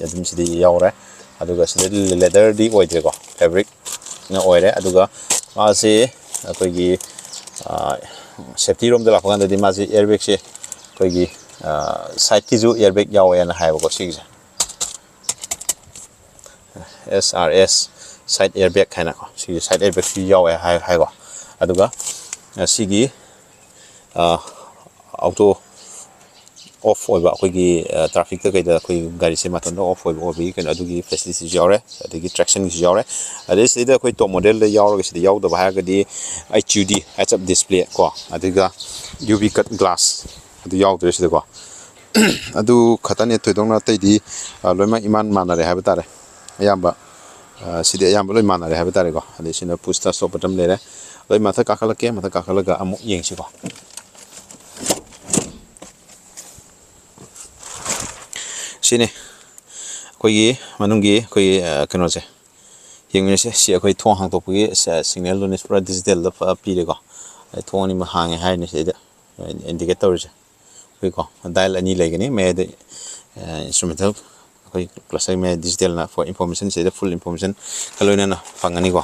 ꯑꯗꯨꯝ ꯁꯤꯗꯤ ꯌꯥꯎꯔꯦ꯫ ꯑꯗꯨꯒ ꯁꯤꯗ ꯂꯦꯗꯔꯗꯤ ꯑꯣꯏꯗ꯭ꯔꯦꯀꯣ, ꯐꯦꯕ꯭ꯔꯤꯛꯅ ꯑꯣꯏꯔꯦ꯫ ꯑꯗꯨꯒ ꯃꯥꯁꯤ ꯑꯩꯈꯣꯏꯒꯤ ꯁꯦꯐꯇꯤꯔꯣꯝꯗ ꯂꯥꯛꯄ ꯀꯥꯟꯗꯗꯤ ꯃꯥꯁꯤ ꯑꯦꯌꯔꯕꯦꯒꯁꯦ ꯑꯩꯈꯣꯏꯒꯤ ꯁꯥꯏꯠꯀꯤꯁꯨ ꯑꯦꯌꯔꯕꯦꯒ ꯌꯥꯎꯋꯦꯅ ꯍꯥꯏꯌꯦꯕꯀꯣ ꯁꯤꯒꯤꯁꯦ꯫ S R S side airbag ꯍꯥꯏꯅꯀꯣ, ꯁꯤꯒꯤ side airbagꯁꯤ ꯌꯥꯎꯋꯦ ꯍꯥꯏ ꯍꯥꯏꯀꯣ꯫ ꯑꯗꯨꯒ ꯁꯤꯒꯤ auto off ꯑꯣꯏꯕ, ꯑꯩꯈꯣꯏꯒꯤ trafficꯇ ꯀꯩꯗ ꯑꯩꯈꯣꯏ ꯒꯥꯔꯤꯁꯦ ꯃꯇꯣꯟꯗ off ꯑꯣꯏꯕ ꯑꯣꯏꯕꯒꯤ ꯀꯩꯅꯣ, ꯑꯗꯨꯒꯤ facilityꯁꯨ ꯌꯥꯎꯔꯦ꯫ ꯑꯗꯒꯤ tractionꯒꯤꯁꯨ ꯌꯥꯎꯔꯦ꯫ ꯑꯗꯩ ꯁꯤꯗ ꯑꯩꯈꯣꯏ top modelꯗ ꯌꯥꯎꯔꯒ ꯁꯤꯗ ꯌꯥꯎꯗꯕ ꯍꯥꯏꯔꯒꯗꯤ H U D heads-up display ꯀꯣ, ꯑꯗꯨꯒ U V cut glass ꯑꯗꯨ ꯌꯥꯎꯗ꯭ꯔꯦ ꯁꯤꯗꯀꯣ꯫ ꯑꯗꯨ ꯈꯛꯇꯅꯦ, ꯊꯣꯏꯗꯣꯛꯅ ꯑꯇꯩꯗꯤ ꯂꯣꯏꯅꯃꯛ ꯏꯃꯥꯟ ꯃꯥꯟꯅꯔꯦ ꯍꯥꯏꯕ ꯇꯥꯔꯦ꯫ ꯑꯌꯥꯝꯕ ꯁꯤꯗꯤ ꯑꯌꯥꯝꯕ ꯂꯣꯏ ꯃꯥꯟꯅꯔꯦ ꯍꯥꯏꯕ ꯇꯥꯔꯦꯀꯣ꯫ ꯑꯗꯩ ꯁꯤꯅ push start stop button ꯂꯩꯔꯦ꯫ ꯑꯗꯩ ꯃꯊꯛ ꯀꯥꯈꯠꯂꯛꯀꯦ, ꯃꯊꯛ ꯀꯥꯈꯠꯂꯒ ꯑꯃꯨꯛ ꯌꯦꯡꯁꯤꯀꯣ꯫ ꯁꯤꯅꯤ ꯑꯩꯈꯣꯏꯒꯤ ꯃꯅꯨꯡꯒꯤ ꯑꯩꯈꯣꯏꯒꯤ ꯀꯩꯅꯣꯁꯦ, ꯌꯦꯡꯃꯤꯟꯅꯁꯦ꯫ ꯁꯤ ꯑꯩꯈꯣꯏ ꯊꯣꯡ ꯍꯥꯡꯗꯣꯛꯄꯒꯤ signalꯗꯨꯅꯤ, ꯄꯨꯔꯥ digitalꯗ ꯄꯤꯔꯦꯀꯣ꯫ ꯑꯗꯩ ꯊꯣꯡ ꯑꯅꯤꯃꯛ ꯍꯥꯡꯉꯦ ꯍꯥꯏꯔꯤꯅꯤ ꯁꯤꯗꯩꯗ indicate ꯇꯧꯔꯤꯁꯦ꯫ ꯑꯩꯈꯣꯏꯀꯣ, dial ꯑꯅꯤ ꯂꯩꯒꯅꯤ ꯃꯌꯥꯏꯗ, instrumental ꯑꯩꯈꯣꯏ cluster ꯃꯌꯥꯏ digitalꯅ for information, ꯁꯤꯗ full information ꯈꯔ ꯂꯣꯏꯅꯅ ꯐꯪꯒꯅꯤꯀꯣ꯫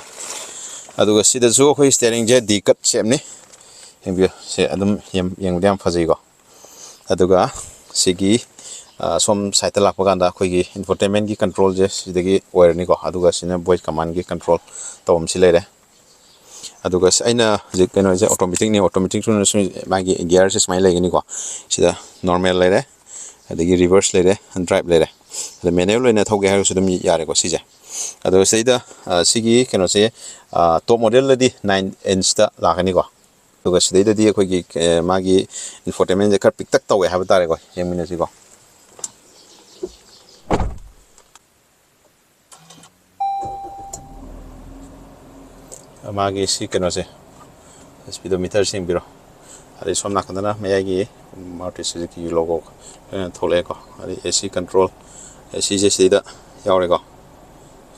ꯑꯗꯨꯒ ꯁꯤꯗꯁꯨ ꯑꯩꯈꯣꯏ steeringꯁꯦ D cut shapeꯅꯤ꯫ ꯌꯦꯡꯕꯤꯌꯨ, ꯁꯦ ꯑꯗꯨꯝ ꯌꯦꯡꯕꯗ ꯌꯥꯝ ꯐꯖꯩꯀꯣ꯫ ꯑꯗꯨꯒ ꯁꯤꯒꯤ ꯁꯣꯝ sideꯇ ꯂꯥꯛꯄ ꯀꯥꯟꯗ ꯑꯩꯈꯣꯏꯒꯤ infotainmentꯀꯤ controlꯁꯦ ꯁꯤꯗꯒꯤ ꯑꯣꯏꯔꯅꯤꯀꯣ꯫ ꯑꯗꯨꯒ ꯁꯤꯅ voice commandꯀꯤ control ꯇꯧꯐꯝꯁꯤ ꯂꯩꯔꯦ꯫ ꯑꯗꯨꯒ ꯑꯩꯅ ꯍꯧꯖꯤꯛ ꯀꯩꯅꯣꯁꯦ automaticꯅꯤ, automatic ꯁꯨꯅ ꯃꯥꯒꯤ gearꯁꯦ ꯁꯨꯃꯥꯏꯅ ꯂꯩꯒꯅꯤꯀꯣ꯫ ꯁꯤꯗ normal ꯂꯩꯔꯦ, ꯑꯗꯒꯤ reverse ꯂꯩꯔꯦ, drive ꯂꯩꯔꯦ꯫ ꯑꯗ manual ꯑꯣꯏꯅ ꯊꯧꯒꯦ ꯍꯥꯏꯔꯒꯁꯨ ꯑꯗꯨꯝ ꯌꯥꯔꯦꯀꯣ ꯁꯤꯁꯦ꯫ ꯑꯗꯣ ꯁꯤꯗꯩꯗ ꯁꯤꯒꯤ ꯀꯩꯅꯣꯁꯦ top modelꯗꯗꯤ nine inchꯇ ꯂꯥꯛꯀꯅꯤꯀꯣ꯫ ꯑꯗꯨꯒ ꯁꯤꯗꯩꯗꯗꯤ ꯑꯩꯈꯣꯏꯒꯤ ꯃꯥꯒꯤ infotainmentꯁꯦ ꯈꯔ ꯄꯤꯛꯇꯛ ꯇꯧꯋꯦ ꯍꯥꯏꯕ ꯇꯥꯔꯦꯀꯣ꯫ ꯌꯦꯡꯃꯤꯟꯅꯁꯤꯀꯣ꯫ ꯃꯥꯒꯤ ꯁꯤ ꯀꯩꯅꯣꯁꯦ, speedometerꯁꯦ ꯌꯦꯡꯕꯤꯔꯣ꯫ ꯑꯗꯩ ꯁꯣꯝ ꯅꯥꯀꯟꯗꯅ ꯃꯌꯥꯏꯒꯤ Maruti Suzukiꯒꯤ logo ꯊꯣꯛꯂꯛꯑꯦꯀꯣ꯫ ꯑꯗꯩ AC control, ACꯁꯦ ꯁꯤꯗꯩꯗ ꯌꯥꯎꯔꯦꯀꯣ꯫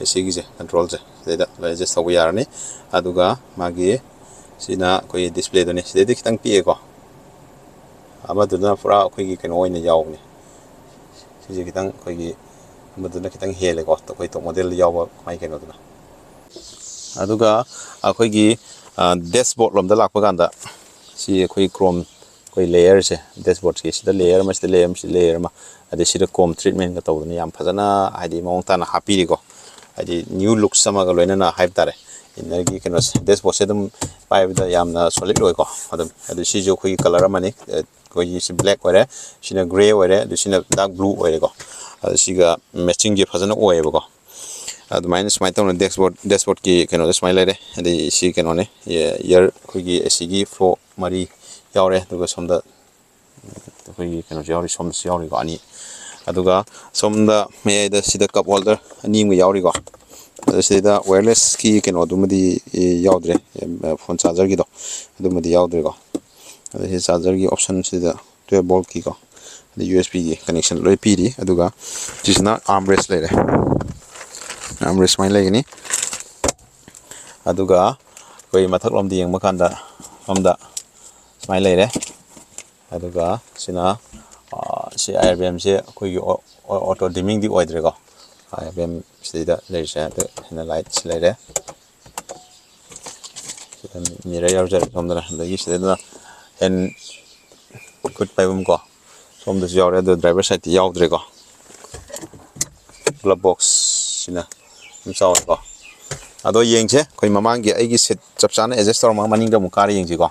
ACꯒꯤꯁꯦ, controlꯁꯦ ꯁꯤꯗꯩꯗ ꯂꯣꯏ adjust ꯇꯧꯕ ꯌꯥꯔꯅꯤ꯫ ꯑꯗꯨꯒ ꯃꯥꯒꯤ ꯁꯤꯅ ꯑꯩꯈꯣꯏꯒꯤ displayꯗꯨꯅꯤ꯫ ꯁꯤꯗꯩꯗꯤ ꯈꯤꯇꯪ ꯄꯤꯛꯑꯦꯀꯣ, ꯑꯃꯗꯨꯅ ꯄꯨꯔꯥ ꯑꯩꯈꯣꯏꯒꯤ ꯀꯩꯅꯣ ꯑꯣꯏꯅ ꯌꯥꯎꯕꯅꯦ꯫ ꯁꯤꯁꯦ ꯈꯤꯇꯪ ꯑꯩꯈꯣꯏꯒꯤ ꯑꯃꯗꯨꯅ ꯈꯤꯇꯪ ꯍꯦꯜꯂꯦꯀꯣ, ꯑꯩꯈꯣꯏ top modelꯗ ꯌꯥꯎꯕ ꯃꯥꯏ ꯀꯩꯅꯣꯗꯨꯅ꯫ ꯑꯗꯨꯒ ꯑꯩꯈꯣꯏꯒꯤ dashboard ꯂꯣꯝꯗ ꯂꯥꯛꯄ ꯀꯥꯟꯗ, ꯁꯤ ꯑꯩꯈꯣꯏ chrome, ꯑꯩꯈꯣꯏ layerꯁꯦ, dashboardꯀꯤ ꯁꯤꯗ layer ꯑꯃ, ꯁꯤꯗ layer ꯑꯃ, ꯁꯤꯗ layer ꯑꯃ, ꯑꯗꯩ ꯁꯤꯗ chrome treatmentꯀ ꯇꯧꯗꯅ ꯌꯥꯝ ꯐꯖꯅ, ꯍꯥꯏꯗꯤ, ꯃꯑꯣꯡ ꯇꯥꯅ ꯍꯥꯞꯄꯤꯔꯤꯀꯣ꯫ ꯍꯥꯏꯗꯤ ꯅ꯭ꯌꯨ ꯂꯨꯛꯁ ꯑꯃꯒ ꯂꯣꯏꯅꯅ ꯍꯥꯏꯕ ꯇꯥꯔꯦ꯫ ꯏꯟꯅꯔꯒꯤ ꯀꯩꯅꯣꯁꯦ, ꯗꯦꯁꯕꯣꯔꯗꯁꯦ ꯑꯗꯨꯝ ꯄꯥꯏꯕꯗ ꯌꯥꯝꯅ ꯁꯣꯂꯤꯠ ꯑꯣꯏꯀꯣ꯫ ꯑꯗꯨꯝ ꯑꯗꯨ ꯁꯤꯁꯨ ꯑꯩꯈꯣꯏꯒꯤ ꯀꯂꯔ ꯑꯃꯅꯤ꯫ ꯑꯩꯈꯣꯏꯒꯤ ꯁꯤ ꯕ꯭ꯂꯦꯛ ꯑꯣꯏꯔꯦ, ꯁꯤꯅ ꯒ꯭ꯔꯦ ꯑꯣꯏꯔꯦ, ꯑꯗꯨ ꯁꯤꯅ ꯗꯥꯔꯛ ꯕ꯭ꯂꯨ ꯑꯣꯏꯔꯦꯀꯣ꯫ ꯑꯗꯨ ꯁꯤꯒ ꯃꯦꯆꯤꯡꯁꯦ ꯐꯖꯅ ꯑꯣꯏꯌꯦꯕꯀꯣ꯫ ꯑꯗꯨꯃꯥꯏꯅ ꯁꯨꯃꯥꯏꯅ ꯇꯧꯅ ꯗꯦꯁꯕꯣꯔꯗ, ꯗꯦꯁꯕꯣꯔꯗꯀꯤ ꯀꯩꯅꯣꯗ ꯁꯨꯃꯥꯏꯅ ꯂꯩꯔꯦ꯫ ꯑꯗꯩ ꯁꯤ ꯀꯩꯅꯣꯅꯦ, ꯏꯌꯔ ꯑꯩꯈꯣꯏꯒꯤ ꯑꯦ ꯁꯤꯒꯤ ꯐ꯭ꯂꯣ ꯃꯔꯤ ꯌꯥꯎꯔꯦ꯫ ꯑꯗꯨꯒ ꯁꯣꯝꯗ ꯑꯩꯈꯣꯏꯒꯤ ꯀꯩꯅꯣꯁꯨ ꯌꯥꯎꯔꯤ, ꯁꯣꯝꯗꯁꯨ ꯌꯥꯎꯔꯤꯀꯣ, ꯑꯅꯤ꯫ ꯑꯗꯨꯒ ꯁꯣꯝꯗ ꯃꯌꯥꯏꯗ ꯁꯤꯗ ꯀꯞ ꯍꯣꯜꯗꯔ ꯑꯅꯤ ꯑꯃꯒ ꯌꯥꯎꯔꯤꯀꯣ꯫ ꯑꯗ ꯁꯤꯗ ꯋꯥꯌꯔꯂꯦꯁꯀꯤ ꯀꯩꯅꯣꯗꯨꯃꯗꯤ ꯌꯥꯎꯗ꯭ꯔꯦ, ꯐꯣꯟ ꯆꯥꯔꯖꯔꯒꯤꯗꯣ ꯑꯗꯨꯃꯗꯤ ꯌꯥꯎꯗ꯭ꯔꯦꯀꯣ꯫ ꯑꯗ ꯁꯤ ꯆꯥꯔꯖꯔꯒꯤ ꯑꯣꯞꯁꯟꯁꯤꯗ ꯇꯨꯌꯦꯜꯞ ꯚꯣꯜꯠꯀꯤꯀꯣ, ꯑꯗ ꯌꯨ ꯑꯦꯁ ꯕꯤꯒꯤ ꯀꯅꯦꯛꯁꯟ ꯂꯣꯏ ꯄꯤꯔꯤ꯫ ꯑꯗꯨꯒ ꯁꯤꯁꯤꯅ ꯑꯥꯔꯝ ꯔꯦꯁ ꯂꯩꯔꯦ, ꯑꯥꯔꯝ ꯔꯦꯁ ꯁꯨꯃꯥꯏꯅ ꯂꯩꯒꯅꯤ꯫ ꯑꯗꯨꯒ ꯑꯩꯈꯣꯏ ꯃꯊꯛꯂꯣꯝꯗ ꯌꯦꯡꯕ ꯀꯥꯟꯗ ꯁꯣꯝꯗ ꯁꯨꯃꯥꯏꯅ ꯂꯩꯔꯦ꯫ ꯑꯗꯨꯒ ꯁꯤꯅ, ꯑ, ꯁꯤ ꯑꯥꯏ ꯑꯥꯔ ꯕꯤ ꯑꯦꯝꯁꯦ ꯑꯩꯈꯣꯏꯒꯤ ꯑꯣ-, ꯑꯣ-, ꯑꯣꯇꯣ ꯗꯤꯃꯤꯡꯗꯤ ꯑꯣꯏꯗ꯭ꯔꯦꯀꯣ꯫ ꯑꯥꯏ ꯑꯥꯔ ꯕꯤ ꯑꯦꯝ ꯁꯤꯗꯩꯗ ꯂꯩꯔꯤꯁꯦ, ꯑꯗꯨ ꯁꯤꯅ ꯂꯥꯏꯠꯁꯤ ꯂꯩꯔꯦ꯫ ꯁꯤꯗ ꯃꯤꯔꯔ ꯌꯥꯎꯖꯔꯦ ꯁꯣꯝꯗꯅ꯫ ꯑꯗꯒꯤ ꯁꯤꯗꯩꯗꯅ ꯍꯦꯟ ꯈꯨꯠ ꯄꯥꯏꯐꯝ ꯀꯣ, ꯁꯣꯝꯗꯁꯨ ꯌꯥꯎꯔꯦ, ꯑꯗꯣ ꯗ꯭ꯔꯥꯏꯚꯔ ꯁꯥꯏꯠꯇꯤ ꯌꯥꯎꯗ꯭ꯔꯦꯀꯣ꯫ ꯒ꯭ꯂꯞ ꯕꯣꯛꯁꯁꯤꯅ ꯑꯗꯨꯝ ꯆꯥꯎꯔꯦꯀꯣ꯫ ꯑꯗꯣ ꯌꯦꯡꯁꯦ, ꯑꯩꯈꯣꯏ ꯃꯃꯥꯡꯒꯤ ꯑꯩꯒꯤ ꯁꯤꯠ ꯆꯞ ꯆꯥꯅ ꯑꯦꯗꯖꯁ ꯇꯧꯔꯝꯃꯒ ꯃꯅꯤꯡꯗ ꯑꯃꯨꯛ ꯀꯥꯔ ꯌꯦꯡꯁꯤꯀꯣ꯫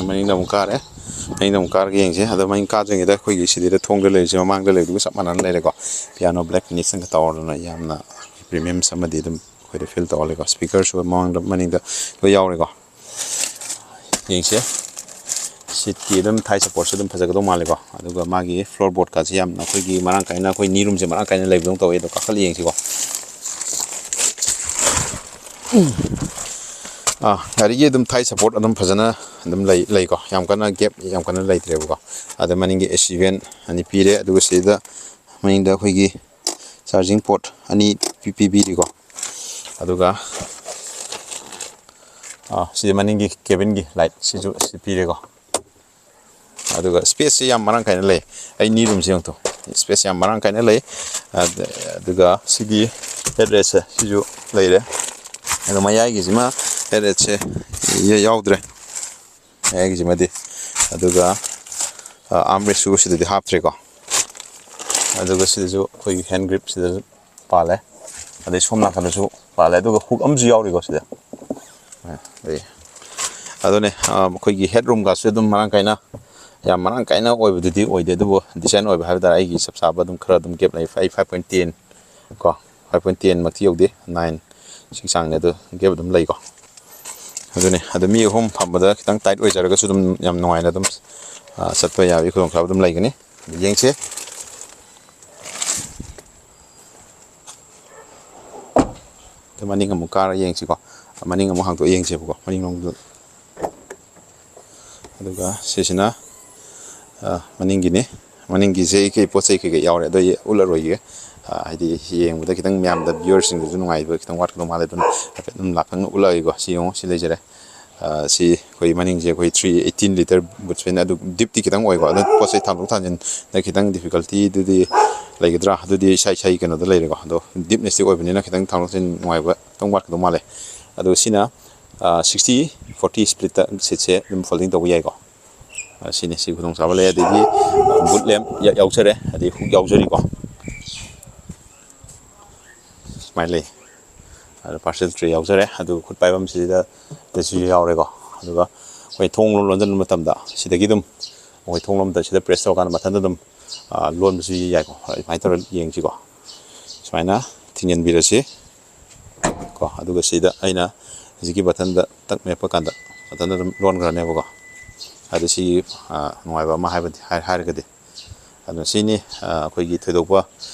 ꯃꯅꯤꯡꯗ ꯑꯃꯨꯛ ꯀꯥꯔꯦ꯫ ꯃꯅꯤꯡꯗ ꯑꯃꯨꯛ ꯀꯥꯔꯒ ꯌꯦꯡꯁꯦ꯫ ꯑꯗꯣ ꯃꯅꯤꯡ ꯀꯥꯗ꯭ꯔꯤꯉꯩꯗ ꯑꯩꯈꯣꯏꯒꯤ ꯁꯤꯗꯩꯗ ꯊꯣꯡꯗ ꯂꯩꯔꯤꯁꯦ ꯃꯃꯥꯡꯗ ꯂꯩꯕꯗꯨꯒ ꯆꯞ ꯃꯥꯟꯅꯅ ꯂꯩꯔꯦꯀꯣ꯫ ꯄꯤꯌꯥꯅꯣ ꯕ꯭ꯂꯦꯛ ꯐꯤꯅꯤꯁꯤꯡꯒ ꯇꯧꯔꯗꯅ ꯌꯥꯝꯅ ꯄ꯭ꯔꯤꯃꯤꯌꯝꯁ ꯑꯃꯗꯤ ꯑꯗꯨꯝ ꯑꯩꯈꯣꯏꯗ ꯐꯤꯜ ꯇꯧꯍꯜꯂꯦꯀꯣ꯫ ꯁ꯭ꯄꯤꯀꯔꯁꯨ ꯃꯃꯥꯡꯗ ꯃꯅꯤꯡꯗ ꯂꯣꯏ ꯌꯥꯎꯔꯦꯀꯣ꯫ ꯌꯦꯡꯁꯦ꯫ ꯁꯤꯠꯀꯤ ꯑꯗꯨꯝ ꯊꯥꯏ ꯁꯞꯄꯣꯔꯠꯁꯨ ꯑꯗꯨꯝ ꯐꯖꯒꯗꯧ ꯃꯥꯜꯂꯦꯀꯣ꯫ ꯑꯗꯨꯒ ꯃꯥꯒꯤ ꯐ꯭ꯂꯣꯔ ꯕꯣꯔꯗꯀꯥꯁꯦ ꯌꯥꯝꯅ ꯑꯩꯈꯣꯏꯒꯤ ꯃꯔꯥꯡ ꯀꯥꯏꯅ, ꯑꯩꯈꯣꯏ ꯅꯤ ꯔꯨꯝꯁꯦ ꯃꯔꯥꯡ ꯀꯥꯏꯅ ꯂꯩꯕꯗꯧꯅ ꯇꯧꯋꯦ꯫ ꯑꯗꯣ ꯀꯥꯈꯠꯂ ꯌꯦꯡꯁꯤꯀꯣ꯫ ꯑꯥ, ꯒꯥꯔꯤꯒꯤ ꯑꯗꯨꯝ ꯊꯥꯏ ꯁꯞꯄꯣꯔꯠ ꯑꯗꯨꯝ ꯐꯖꯅ ꯑꯗꯨꯝ ꯂꯩ, ꯂꯩꯀꯣ꯫ ꯌꯥꯝ ꯀꯟꯅ ꯒꯦꯞ ꯌꯥꯝ ꯀꯟꯅ ꯂꯩꯇ꯭ꯔꯦꯕꯀꯣ꯫ ꯑꯗ ꯃꯅꯤꯡꯒꯤ ꯑꯦ ꯁꯤ ꯚꯦꯟ ꯑꯅꯤ ꯄꯤꯔꯦ꯫ ꯑꯗꯨꯒ ꯁꯤꯗ ꯃꯅꯤꯡꯗ ꯑꯩꯈꯣꯏꯒꯤ ꯆꯥꯔꯖꯤꯡ ꯄꯣꯔꯠ ꯑꯅꯤ ꯄꯤ-, ꯄꯤꯕꯤꯔꯤꯀꯣ꯫ ꯑꯗꯨꯒ, ꯑꯥ, ꯁꯤꯗꯤ ꯃꯅꯤꯡꯒꯤ ꯀꯦꯕꯤꯟꯒꯤ ꯂꯥꯏꯠ ꯁꯤꯁꯨ ꯁꯤ ꯄꯤꯔꯦꯀꯣ꯫ ꯑꯗꯨꯒ ꯁ꯭ꯄꯦꯁꯁꯤ ꯌꯥꯝ ꯃꯔꯥꯡ ꯀꯥꯏꯅ ꯂꯩ꯫ ꯑꯩ ꯅꯤ ꯔꯨꯝꯁꯤ ꯌꯦꯡꯉꯨ꯫ ꯁ꯭ꯄꯦꯁ ꯌꯥꯝ ꯃꯔꯥꯡ ꯀꯥꯏꯅ ꯂꯩ꯫ ꯑꯗ-, ꯑꯗꯨꯒ ꯁꯤꯒꯤ ꯍꯦꯗ ꯔꯦꯁꯁꯦ ꯁꯤꯁꯨ ꯂꯩꯔꯦ꯫ ꯑꯗꯣ ꯃꯌꯥꯏꯒꯤꯁꯤꯃ ꯍꯦꯗ ꯔꯦꯁꯁꯦ ꯌꯥꯎꯗ꯭ꯔꯦ꯫ ꯃꯌꯥꯏꯒꯤꯁꯤꯃꯗꯤ꯫ ꯑꯗꯨꯒ, ꯑ, ꯑꯥꯔꯝ ꯔꯦꯁꯁꯨ ꯁꯤꯗꯗꯤ ꯍꯥꯞꯇ꯭ꯔꯦꯀꯣ꯫ ꯑꯗꯨꯒ ꯁꯤꯗꯁꯨ ꯑꯩꯈꯣꯏꯒꯤ ꯍꯦꯟ ꯒ꯭ꯔꯤꯞꯁꯤꯗꯁꯨ ꯄꯥꯜꯂꯦ, ꯑꯗꯩ ꯁꯣꯝ ꯅꯥꯀꯟꯗꯁꯨ ꯄꯥꯜꯂꯦ, ꯑꯗꯨꯒ ꯍꯨꯛ ꯑꯃꯁꯨ ꯌꯥꯎꯔꯤꯀꯣ ꯁꯤꯗ꯫ ꯑꯗꯩ ꯑꯗꯨꯅꯦ, ꯑ, ꯑꯩꯈꯣꯏꯒꯤ ꯍꯦꯠ ꯔꯨꯝꯒꯁꯨ ꯑꯗꯨꯝ ꯃꯔꯥꯡ ꯀꯥꯏꯅ, ꯌꯥꯝ ꯃꯔꯥꯡ ꯀꯥꯏꯅ ꯑꯣꯏꯕꯗꯨꯗꯤ ꯑꯣꯏꯗꯦ, ꯑꯗꯨꯕꯨ ꯗꯤꯁꯦꯟ ꯑꯣꯏꯕ ꯍꯥꯏꯕ ꯇꯥꯔꯦ꯫ ꯑꯩꯒꯤ ꯆꯞ ꯆꯥꯕ ꯑꯗꯨꯝ ꯈꯔ ꯑꯗꯨꯝ ꯒꯦꯞ ꯂꯩ, ꯑꯩ ꯐꯥꯏꯚ ꯄꯣꯏꯟ ꯇꯦꯟ ꯀꯣ, ꯐꯥꯏꯚ ꯄꯣꯏꯟ ꯇꯦꯟ ꯃꯛꯇꯤ ꯌꯧꯗꯦ, ꯅꯥꯏꯟ ꯁꯤꯒꯤ ꯆꯥꯡꯅꯦ, ꯑꯗꯨ ꯒꯦꯞ ꯑꯗꯨꯝ ꯂꯩꯀꯣ꯫ ꯑꯗꯨꯅꯦ, ꯑꯗꯨ ꯃꯤ ꯑꯍꯨꯝ ꯐꯝꯕꯗ ꯈꯤꯇꯪ ꯇꯥꯏꯠ ꯑꯣꯏꯖꯔꯒꯁꯨ ꯑꯗꯨꯝ ꯌꯥꯝ ꯅꯨꯡꯉꯥꯏꯅ ꯑꯗꯨꯝ, ꯑ, ꯆꯠꯄ ꯌꯥꯕꯒꯤ ꯈꯨꯗꯣꯡꯆꯥꯕ ꯑꯗꯨꯝ ꯂꯩꯒꯅꯤ꯫ ꯌꯦꯡꯁꯦ꯫ ꯑꯗꯨ ꯃꯅꯤꯡ ꯑꯃꯨꯛ ꯀꯥꯔ ꯌꯦꯡꯁꯤꯀꯣ꯫ ꯃꯅꯤꯡ ꯑꯃꯨꯛ ꯍꯥꯡꯗꯣꯛꯑ ꯌꯦꯡꯁꯦꯕꯀꯣ, ꯃꯅꯤꯡꯂꯣꯝꯗ꯫ ꯑꯗꯨꯒ ꯁꯤꯁꯤꯅ, ꯑ, ꯃꯅꯤꯡꯒꯤꯅꯤ꯫ ꯃꯅꯤꯡꯒꯤꯁꯦ ꯑꯩ ꯀꯩ ꯄꯣꯠ ꯆꯩ ꯀꯩꯀꯩ ꯌꯥꯎꯔꯦ, ꯑꯗꯣ ꯑꯩ ꯎꯠꯂꯔꯣꯏꯒꯦ꯫ ꯑ, ꯍꯥꯏꯗꯤ ꯌꯦꯡꯕꯗ ꯈꯤꯇꯪ ꯃꯌꯥꯝꯗ, ꯚ꯭ꯌꯨꯋꯔꯁꯤꯡꯗꯁꯨ ꯅꯨꯡꯉꯥꯏꯕ ꯈꯤꯇꯪ ꯋꯥꯠꯀꯗꯧ ꯃꯥꯜꯂꯦ, ꯑꯗꯨꯅ ꯍꯥꯏꯐꯦꯠ ꯑꯗꯨꯝ ꯂꯥꯛꯇꯪꯅ ꯎꯠꯂꯛꯑꯒꯦꯀꯣ꯫ ꯁꯤ ꯌꯦꯡꯉꯣ, ꯁꯤ ꯂꯩꯖꯔꯦ꯫ ꯑ, ꯁꯤ ꯑꯩꯈꯣꯏ ꯃꯅꯤꯡꯁꯦ ꯑꯩꯈꯣꯏ ꯊ꯭ꯔꯤ ꯑꯩꯠꯇꯤꯟ ꯂꯤꯇꯔ ꯕꯨꯠ ꯁ꯭ꯄꯦꯟ, ꯑꯗꯨ ꯗꯤꯞꯇꯤ ꯈꯤꯇꯪ ꯑꯣꯏꯀꯣ, ꯑꯗꯣ ꯄꯣꯠ ꯆꯩ ꯊꯥꯡꯗꯣꯛ ꯊꯥꯡꯖꯤꯟꯗ ꯈꯤꯇꯪ ꯗꯤꯐꯤꯀꯜꯇꯤꯗꯨꯗꯤ ꯂꯩꯒꯗ꯭ꯔꯥ, ꯑꯗꯨꯗꯤ ꯏꯁꯥ ꯏꯁꯥꯒꯤ ꯀꯩꯅꯣꯗ ꯂꯩꯔꯦꯀꯣ꯫ ꯑꯗꯣ ꯗꯤꯞꯅꯦꯁꯇꯤ ꯑꯣꯏꯕꯅꯤꯅ ꯈꯤꯇꯪ ꯊꯥꯡꯗꯣꯛ ꯊꯥꯡꯖꯤꯟ ꯅꯨꯡꯉꯥꯏꯕ ꯈꯤꯇꯪ ꯋꯥꯠꯀꯗꯧ ꯃꯥꯜꯂꯦ꯫ ꯑꯗꯣ ꯁꯤꯅ, ꯑ, ꯁꯤꯛꯁꯇꯤ ꯐꯣꯔꯇꯤ ꯁ꯭ꯄ꯭ꯂꯤꯠꯇ ꯁꯤꯠꯁꯦ ꯑꯗꯨꯝ ꯐꯣꯜꯗꯤꯡ ꯇꯧꯕ ꯌꯥꯏꯀꯣ꯫ ꯑ, ꯁꯤꯅꯤ, ꯁꯤ ꯈꯨꯗꯣꯡꯆꯥꯕ ꯂꯩ꯫ ꯑꯗꯒꯤ ꯕꯨꯠ ꯂꯦꯝꯞ ꯌꯥꯎꯖꯔꯦ, ꯑꯗꯩ ꯍꯨꯛ ꯌꯥꯎꯖꯔꯤꯀꯣ꯫ ꯁꯨꯃꯥꯏꯅ ꯂꯩ꯫ ꯑꯗ ꯄꯥꯔꯁꯦꯜ ꯇ꯭ꯔꯦ ꯌꯥꯎꯖꯔꯦ꯫ ꯑꯗꯨꯒ ꯈꯨꯠ ꯄꯥꯏꯐꯝꯁꯤꯗ ꯗꯁꯨ ꯌꯥꯎꯔꯦꯀꯣ꯫ ꯑꯗꯨꯒ ꯑꯩꯈꯣꯏ ꯊꯣꯡ ꯂꯣꯟ-, ꯂꯣꯟꯁꯤꯟꯕ ꯃꯇꯝꯗ ꯁꯤꯗꯒꯤ ꯑꯗꯨꯝ ꯑꯩꯈꯣꯏ ꯊꯣꯡ ꯂꯣꯝꯗ ꯁꯤꯗ ꯄ꯭ꯔꯦꯁ ꯇꯧꯔꯀꯥꯟꯗ ꯃꯊꯟꯇ ꯑꯗꯨꯝ, ꯑ, ꯂꯣꯟꯕꯁꯨ ꯌꯥꯏꯀꯣ꯫ ꯑꯗꯨꯃꯥꯏꯅ ꯇꯧꯔꯒ ꯌꯦꯡꯁꯤꯀꯣ꯫ ꯁꯨꯃꯥꯏꯅ ꯊꯤꯡꯖꯤꯟꯕꯤꯔꯁꯤ ꯀꯣ꯫ ꯑꯗꯨꯒ ꯁꯤꯗ ꯑꯩꯅ ꯍꯧꯖꯤꯛꯀꯤ ꯕꯇꯟꯗ ꯇꯛ ꯃꯦꯠꯄ ꯀꯥꯟꯗ ꯃꯊꯟꯇ ꯑꯗꯨꯝ ꯂꯣꯟꯈ꯭ꯔꯅꯦꯕꯀꯣ꯫ ꯑꯗꯨ ꯁꯤꯒꯤ, ꯑ, ꯅꯨꯡꯉꯥꯏꯕ ꯑꯃ ꯍꯥꯏꯕꯗꯤ ꯍꯥꯏ-, ꯍꯥꯏꯔꯒꯗꯤ ꯑꯗꯨꯅ ꯁꯤꯅꯤ, ꯑ, ꯑꯩꯈꯣꯏꯒꯤ ꯊꯣꯏꯗꯣꯛꯄ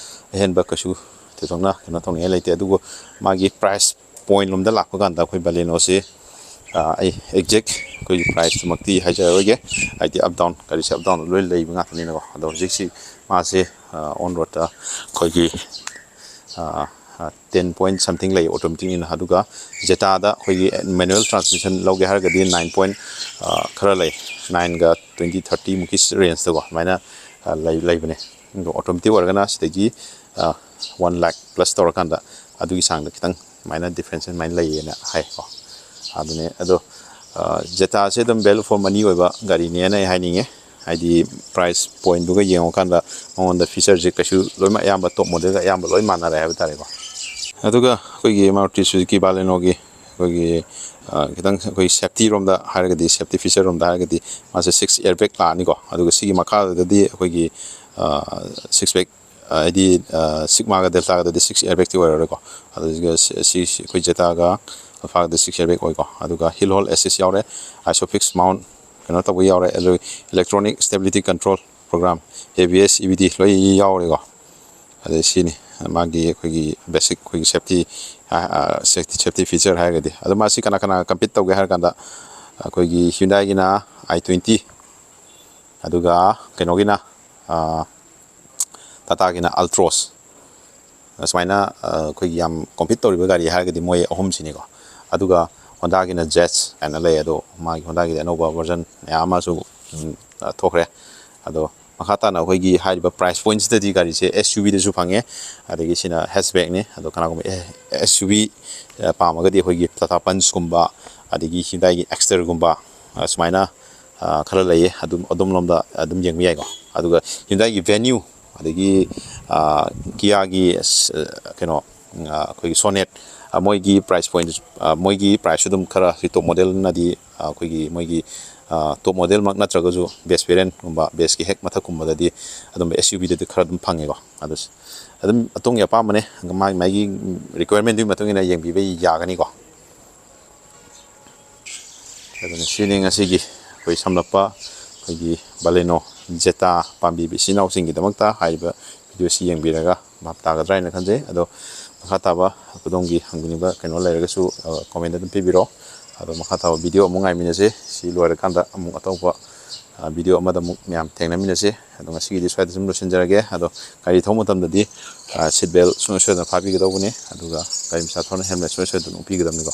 ꯑꯍꯦꯟꯕ ꯀꯩꯁꯨ ꯊꯣꯏꯗꯣꯛꯅ ꯀꯩꯅꯣ ꯇꯧꯅꯤꯡꯉꯥꯏ ꯂꯩꯇꯦ꯫ ꯑꯗꯨꯕꯨ ꯃꯥꯒꯤ ꯄ꯭ꯔꯥꯏꯁ ꯄꯣꯏꯟ ꯂꯣꯝꯗ ꯂꯥꯛꯄ ꯀꯥꯟꯗ ꯑꯩꯈꯣꯏ ꯕꯂꯦꯅꯣꯁꯤ, ꯑ, ꯑꯩ ꯑꯦꯛꯖꯦꯛ ꯑꯩꯈꯣꯏꯒꯤ ꯄ꯭ꯔꯥꯏꯁꯇꯨꯃꯛꯇꯤ ꯍꯥꯏꯖꯔꯔꯣꯏꯒꯦ, ꯍꯥꯏꯗꯤ ꯑꯞ ꯗꯥꯎꯟ, ꯒꯥꯔꯤꯁꯦ ꯑꯞ ꯗꯥꯎꯟ ꯂꯣꯏ ꯂꯩꯕ ꯉꯥꯛꯇꯅꯤꯅꯀꯣ꯫ ꯑꯗꯣ ꯍꯧꯖꯤꯛꯁꯤ ꯃꯥꯁꯦ, ꯑ, ꯑꯣꯟ ꯔꯣꯗꯇ ꯑꯩꯈꯣꯏꯒꯤ, ꯑ, ꯑ, ꯇꯦꯟ ꯄꯣꯏꯟ ꯁꯝꯊꯤꯡ ꯂꯩ ꯑꯣꯇꯣꯃꯦꯇꯤꯛꯅꯤꯅ꯫ ꯑꯗꯨꯒ ꯖꯦꯇꯥꯗ ꯑꯩꯈꯣꯏꯒꯤ ꯃꯦꯅꯨꯋꯦꯜ ꯇ꯭ꯔꯥꯟꯁꯃꯤꯁꯟ ꯂꯧꯒꯦ ꯍꯥꯏꯔꯒꯗꯤ ꯅꯥꯏꯟ ꯄꯣꯏꯟ, ꯑ, ꯈꯔ ꯂꯩ, ꯅꯥꯏꯟꯒ ꯇ꯭ꯋꯦꯟꯇꯤ ꯊꯥꯔꯇꯤ ꯃꯨꯛꯀꯤ ꯔꯦꯟꯖꯇꯀꯣ, ꯑꯗꯨꯃꯥꯏꯅ, ꯑ, ꯂꯩ-, ꯂꯩꯕꯅꯦ꯫ ꯑꯗꯣ ꯑꯣꯇꯣꯃꯦꯇꯤꯛ ꯑꯣꯏꯔꯒꯅ ꯁꯤꯗꯒꯤ, ꯑ, ꯋꯥꯟ ꯂꯥꯛ ꯄ꯭ꯂꯁ ꯇꯧꯔꯀꯥꯟꯗ ꯑꯗꯨꯒꯤ ꯆꯥꯡꯗ ꯈꯤꯇꯪ ꯑꯗꯨꯃꯥꯏꯅ ꯗꯤꯐ꯭ꯔꯦꯟꯁ ꯑꯗꯨꯃꯥꯏꯅ ꯂꯩꯌꯦꯅ ꯍꯥꯏꯀꯣ꯫ ꯑꯗꯨꯅꯦ ꯑꯗꯣ, ꯑ, ꯖꯦꯇꯥꯁꯦ ꯑꯗꯨꯝ ꯚꯦꯂꯨ ꯐꯣꯔ ꯃꯅꯤ ꯑꯣꯏꯕ ꯒꯥꯔꯤꯅꯦꯅ ꯑꯩ ꯍꯥꯏꯅꯤꯡꯉꯦ꯫ ꯍꯥꯏꯗꯤ price pointꯗꯨꯒ ꯌꯦꯡꯉꯨꯀꯥꯟꯗ ꯃꯉꯣꯟꯗ featureꯁꯦ ꯀꯩꯁꯨ ꯂꯣꯏꯅꯃꯛ ꯑꯌꯥꯝꯕ top modelꯒ ꯑꯌꯥꯝꯕ ꯂꯣꯏ ꯃꯥꯟꯅꯔꯦ ꯍꯥꯏꯕ ꯇꯥꯔꯦꯀꯣ꯫ ꯑꯗꯨꯒ ꯑꯩꯈꯣꯏꯒꯤ Maruti Suzuki Balenoꯒꯤ ꯑꯩꯈꯣꯏꯒꯤ ꯈꯤꯇꯪ ꯑꯩꯈꯣꯏ safety ꯔꯣꯝꯗ ꯍꯥꯏꯔꯒꯗꯤ, safety feature ꯔꯣꯝꯗ ꯍꯥꯏꯔꯒꯗꯤ ꯃꯥꯁꯦ six airbag ꯂꯥꯛꯑꯅꯤꯀꯣ꯫ ꯑꯗꯨꯒ ꯁꯤꯒꯤ ꯃꯈꯥꯗꯗꯤ ꯑꯩꯈꯣꯏꯒꯤ six bag, ꯍꯥꯏꯗꯤ Sigmaꯒ Deltaꯒꯗꯗꯤ six airbagꯇꯤ ꯑꯣꯏꯔꯔꯣꯏꯀꯣ꯫ ꯑꯗꯨꯒ ꯁꯤ ꯑꯩꯈꯣꯏ Zetaꯒ Alphaꯒꯗꯤ six airbag ꯑꯣꯏꯀꯣ꯫ ꯑꯗꯨꯒ hill hold assist ꯌꯥꯎꯔꯦ, ISOFIX mount ꯀꯩꯅꯣ ꯇꯧꯕ ꯌꯥꯎꯔꯦ, ꯑꯗꯨ electronic stability control program, ABS, EBD ꯂꯣꯏ ꯌꯥꯎꯔꯦꯀꯣ꯫ ꯑꯗꯩ ꯁꯤꯅꯤ ꯃꯥꯒꯤ ꯑꯩꯈꯣꯏꯒꯤ basic ꯑꯩꯈꯣꯏꯒꯤ safety, safety, safety feature ꯍꯥꯏꯔꯒꯗꯤ꯫ ꯑꯗꯣ ꯃꯥꯁꯤ ꯀꯅꯥ ꯀꯅꯥ compete ꯇꯧꯒꯦ ꯍꯥꯏꯔ ꯀꯥꯟꯗ, ꯑꯩꯈꯣꯏꯒꯤ Hyundaiꯒꯤꯅ i twenty, ꯑꯗꯨꯒ ꯀꯩꯅꯣꯒꯤꯅ, Tataꯒꯤꯅ Altroz, ꯁꯨꯃꯥꯏꯅ ꯑꯩꯈꯣꯏꯒꯤ ꯌꯥꯝ compete ꯇꯧꯔꯤꯕ ꯒꯥꯔꯤ ꯍꯥꯏꯔꯒꯗꯤ ꯃꯣꯏ ꯑꯍꯨꯝꯁꯤꯅꯤꯀꯣ꯫ ꯑꯗꯨꯒ Hondaꯒꯤꯅ Jazz ꯍꯥꯏꯅ ꯂꯩ, ꯑꯗꯣ ꯃꯥꯒꯤ Hondaꯒꯤꯗꯤ ꯑꯅꯧꯕ version ꯃꯌꯥꯝ ꯑꯃꯁꯨ ꯊꯣꯛꯈ꯭ꯔꯦ꯫ ꯑꯗꯣ ꯃꯈꯥ ꯇꯥꯅ ꯑꯩꯈꯣꯏꯒꯤ ꯍꯥꯏꯔꯤꯕ price pointꯁꯤꯗꯗꯤ ꯒꯥꯔꯤꯁꯦ SUVꯗꯁꯨ ꯐꯪꯉꯦ, ꯑꯗꯒꯤ ꯁꯤꯅ hatchbackꯅꯤ꯫ ꯑꯗꯣ ꯀꯅꯥꯒꯨꯝꯕ SUV ꯄꯥꯝꯃꯒꯗꯤ ꯑꯩꯈꯣꯏꯒꯤ Tata Punchꯀꯨꯝꯕ, ꯑꯗꯒꯤ Hyundaiꯒꯤ Exterꯒꯨꯝꯕ, ꯁꯨꯃꯥꯏꯅ ꯈꯔ ꯂꯩꯌꯦ, ꯑꯗꯨꯝ ꯑꯗꯣꯝꯂꯣꯝꯗ ꯑꯗꯨꯝ ꯌꯦꯡꯕ ꯌꯥꯏꯀꯣ꯫ ꯑꯗꯨꯒ Hyundaiꯒꯤ Venue, ꯑꯗꯒꯤ Kiaꯒꯤ ꯀꯩꯅꯣ, ꯑꯩꯈꯣꯏꯒꯤ Sonet, ꯃꯣꯏꯒꯤ price point, ꯃꯣꯏꯒꯤ priceꯁꯨ ꯑꯗꯨꯝ ꯈꯔ top modelꯅꯗꯤ, ꯑꯩꯈꯣꯏꯒꯤ ꯃꯣꯏꯒꯤ top modelꯃꯛ ꯅꯠꯇ꯭ꯔꯒꯁꯨ base variantꯀꯨꯝꯕ, baseꯀꯤ ꯍꯦꯛ ꯃꯊꯛꯀꯨꯝꯕꯗꯗꯤ ꯑꯗꯨꯝꯕ SUVꯗꯗꯤ ꯈꯔ ꯑꯗꯨꯝ ꯐꯪꯉꯦꯀꯣ꯫ ꯑꯗꯨ ꯑꯗꯨꯝ ꯑꯗꯣꯝꯒꯤ ꯑꯄꯥꯝꯕꯅꯦ, ꯃꯥꯒꯤ ꯃꯥꯒꯤ requirementꯗꯨꯒꯤ ꯃꯇꯨꯡ ꯏꯟꯅ ꯌꯦꯡꯕꯤꯕ ꯌꯥꯒꯅꯤꯀꯣ꯫ ꯑꯗꯨꯅ ꯁꯤꯅꯤ ꯉꯁꯤꯒꯤ ꯑꯩꯈꯣꯏ ꯁꯝꯂꯞꯄ ꯑꯩꯈꯣꯏꯒꯤ Baleno Zeta ꯄꯥꯝꯕꯤꯕ ꯏꯆꯤꯟ ꯏꯅꯥꯎꯁꯤꯡꯒꯤꯗꯃꯛꯇ ꯍꯥꯏꯔꯤꯕ videoꯁꯤ ꯌꯦꯡꯕꯤꯔꯒ ꯚꯥꯞ ꯇꯥꯒꯗ꯭ꯔꯥ ꯍꯥꯏꯅ ꯈꯟꯖꯩ꯫ ꯑꯗꯣ ꯃꯈꯥ ꯇꯥꯕ ꯑꯗꯣꯝꯒꯤ ꯍꯪꯕꯤꯅꯤꯡꯕ ꯀꯩꯅꯣ ꯂꯩꯔꯒꯁꯨ comment ꯑꯗꯨꯝ ꯄꯤꯕꯤꯔꯛꯑꯣ꯫ ꯑꯗꯣ ꯃꯈꯥ ꯇꯥꯕ video ꯑꯃꯨꯛ ꯉꯥꯏꯃꯤꯟꯅꯁꯦ꯫ ꯁꯤ ꯂꯣꯏꯔꯀꯥꯟꯗ ꯑꯃꯨꯛ ꯑꯇꯣꯞꯄ videoꯗ ꯑꯃꯨꯛ ꯃꯌꯥꯝ ꯊꯦꯡꯅꯃꯤꯟꯅꯁꯦ꯫ ꯑꯗꯣ ꯉꯁꯤꯒꯤꯗꯤ ꯁ꯭ꯋꯥꯏꯗ ꯁꯨꯝ ꯂꯣꯏꯁꯤꯟꯖꯔꯒꯦ꯫ ꯑꯗꯣ ꯒꯥꯔꯤ ꯊꯧꯕ ꯃꯇꯝꯗꯗꯤ seat belt ꯁꯨꯡꯁꯣꯏ ꯁꯣꯏꯗꯅ ꯐꯥꯕꯤꯒꯗꯧꯕꯅꯤ꯫ ꯑꯗꯨꯒ ꯒꯥꯔꯤ ꯃꯆꯥ ꯊꯧꯔꯅ helmet ꯁꯨꯡꯁꯣꯏ ꯁꯣꯏꯗꯅ ꯎꯞꯄꯤꯒꯗꯕꯅꯤꯀꯣ꯫